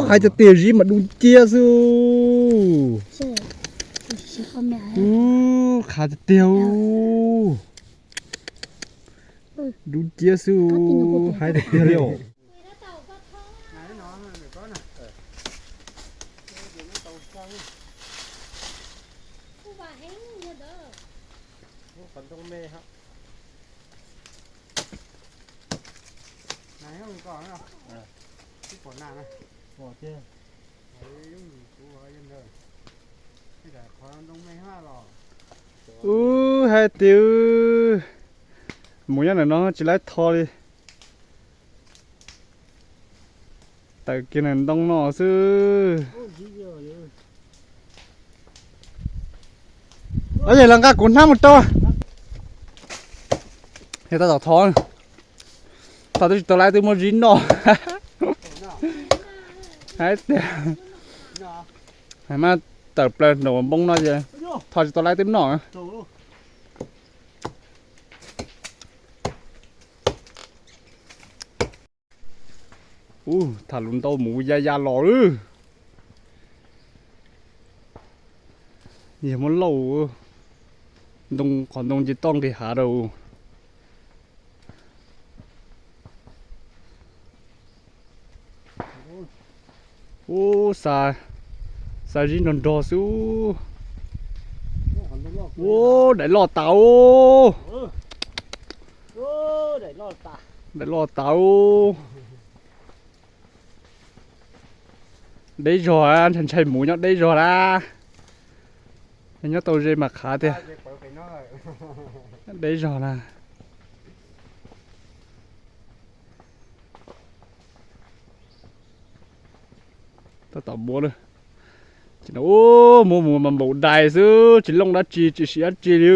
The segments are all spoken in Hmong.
Hais tiag tiag zib mas dub nciab xwb. Ub, qhav tiag tiag. Dub nciab xwb, hais tiag tiag li os. Ub, hais tiag, mus nyob ntawm no tsis laib tho li. Tawm kiag ntoo no xwb. Yog los nqa kuv hnab mus rau. Yog tab tom thov, thov twb tsis tau laib twb muab zib noj. Hais tias, mas tawm plaws nraum npoo no ces thov tsis tau laib twb noj. Ub, tham lus ntau mus ya ya los lawm. Yog muab lauj, ntoo qhov ntoo ces toj nqis hav rau. Ub, xa zib nrog nrog xwb. Ub, daim loj tas ub. Daim loj tas ub. Deb zog, ntshai ntshai mus nyob deb zog na. Nyob tau ze mas qhav tiag. Deb zog na. Tab tom muab, ces no muab mus mas npaum dais xwb, tsis looj dab tsi tsis siv dab tsi li.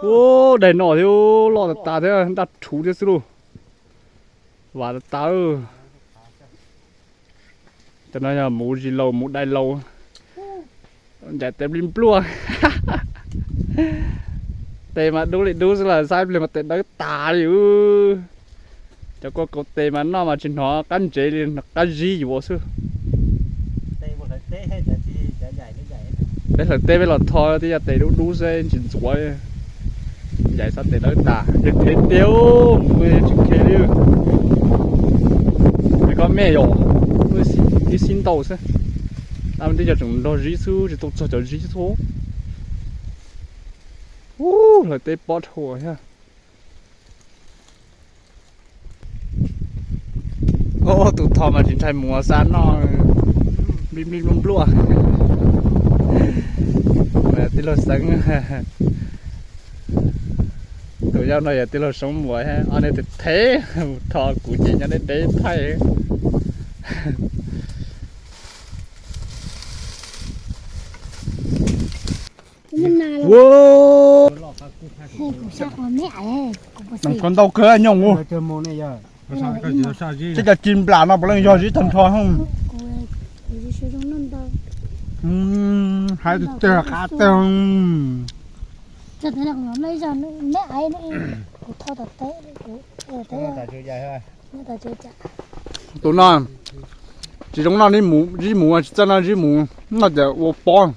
Ub, daim no thiab, loj tas tas thiab, ntaj rhuv thiab xwb lauj. Vam tas tas. Cov no yog mus zis laus mus dais laus. Ncaim tes nplij npluaj. Tes mas dub li dub xwb las, saib pliag mas tes dawb tas li. Cov kua kaus tes mas noj mas tsis hnov qab ntsev li, hnov qab zib yuav xwb. Peb hlawv teb peb los tho twb yog tes dub dub xwb tsis ntxuav. Ncaim xav tes dawb tas, yog thev tiag, tsis khe li. Es koj me yom, ib xib ntau xwb. Twb yog tseem nrog zib xwb, tsis tau txog cov zib xwb. Ub, hlawv teb pob dhau thiab. Ub, tus tho mas tsis ntshai mus xa noj, nplij nplij npluaj npluaj. Tij laug Xeeb, tus yau no yog tij laug Xeeb Muas, ob niag tes thev mus tho, kuv ces nyob deb deb thaij. Ua, koj ntau kawg nyooj ua. Tej cov ci nplam no puav leej yog zib tag nrho. Hais tiag qab tiag. Tus no tsis zoo noj zib mus, tsis txawj noj zib mus, noj ces ua pob.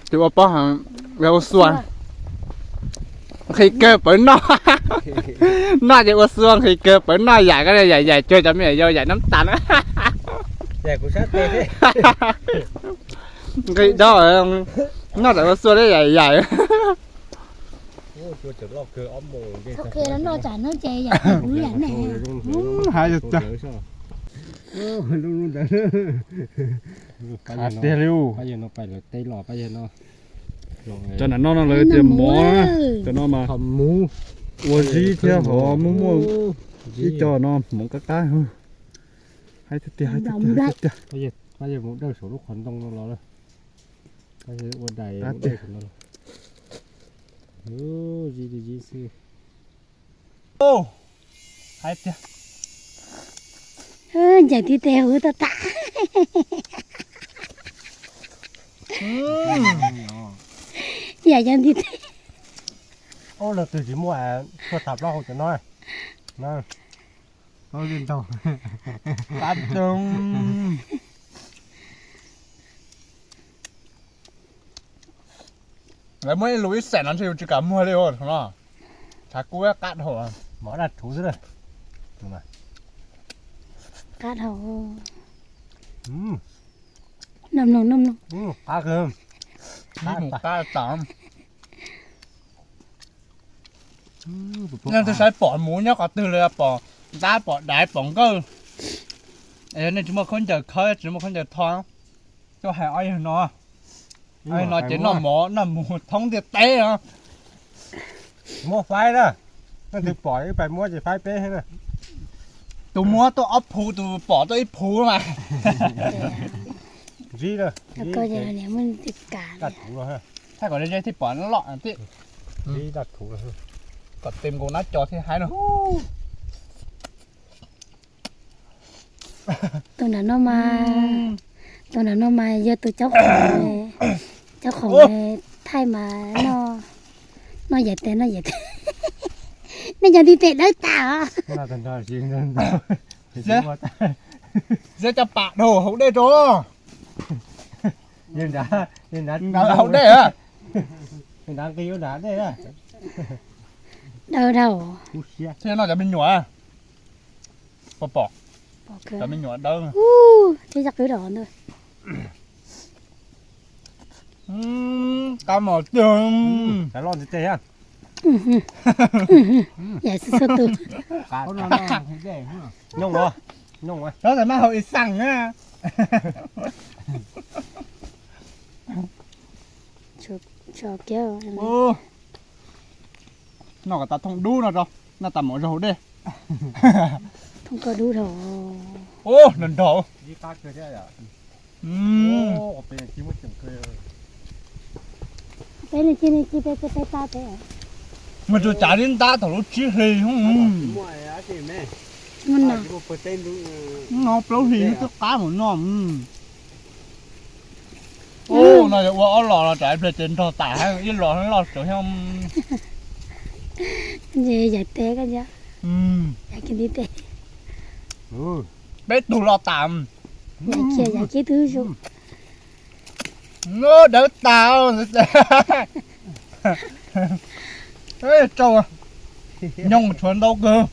Ces ua pob heev, ua xua. Nqhis kawg pawv noj. Noj ces ua xua nqhis kawg pawv noj, yaim ko yaim yaim cuag cov me nyuam yaus yaim nab tas na. Nqhis dab, noj tas ua xua thiab yaim yaim. Hais tiag li. Cov nam no no lawv tias mov, cov no mas ua zib thiab ho muaj muaj ib co no hmoov qab qab. Hais tiag tiag, hais tiag tiag. Pab yawg mus dawj saum lub qhov ntoo no los, pab yawg ua dais ua dawj saum no los. Zib li zib xwb. Hais tiag. Ncaim tib tes huv tau tas. Yam yog nti tes. Ub, leej twg tsis muaj tuaj tham plaub hau cov no. Qab tsoog. Lawv muab ib lus ib xeem no ntshe yus tsis kam muag li no. Tshav kub qab dhau. Mov daj rhuv xwb. Qab dhau. Noj mloog, noj mloog. Qab kawg. Qab tas. Nej twb saib pom mus nyob qhov twg los, pom ntab pom daiv pom nkawj, es nej tsis muaj khaub ncaws khawb tsis muaj khaub ncaws tho, coj hais ob yawg no. Ob yawg no ces noj mov noj mus thoob ntiaj teb os. Muab faib na, leej twg pom ib pais muab ces faib peb na. Tus muab tuaj ob phuv, tus pom tuaj ib phuv mas. Ntxib na, ntxib. Thaij kom ze ze thiaj pom loj thiab. Ntxib daj rhuv, kom tes nkaus nab co thiaj haib no. Tus nram no mas, tus nram no mas yog tus caub khoom, caub khoom thaij mas noj, noj yaim tes noj yaim tes. Nej cov ntiv tes dawb tas os. Xav cov pam dhau hauv dej rau. Nrad hauv dej. Nrad nqis nrad dej. Dawb dhau. Thiab noj cov me nyuam. Pom pom. Cov me nyuam dawb. Thiab cov qwb rau ntawd. Qab mos tiag. Yaim xwb txhua tus. Nyooj, nyooj. Txhob tas maj haus ib xeem na. Noj kom tas thooj dub no rau, noj tas mov zaug dej. Thooj koj dub dhau. Nrog nrog. Peb leej txiv, leej txiv peb, peb pab peb. Mus tus tsav tib ntab thaum lub tsib hli. Tsis muaj na. No plaub hli twb qab mus no. Ub, no yog ua ob los los tsam ib pliag ces nrog tas, ib los loj tsam xyoo. Nce yaim tes koj nco, yaim kiag ntiv tes. Peb tug los tas. Yaim kiag, yaim kiag tib zoo. Dawb tas. Tsau, nyooj tshuav ntau kawg.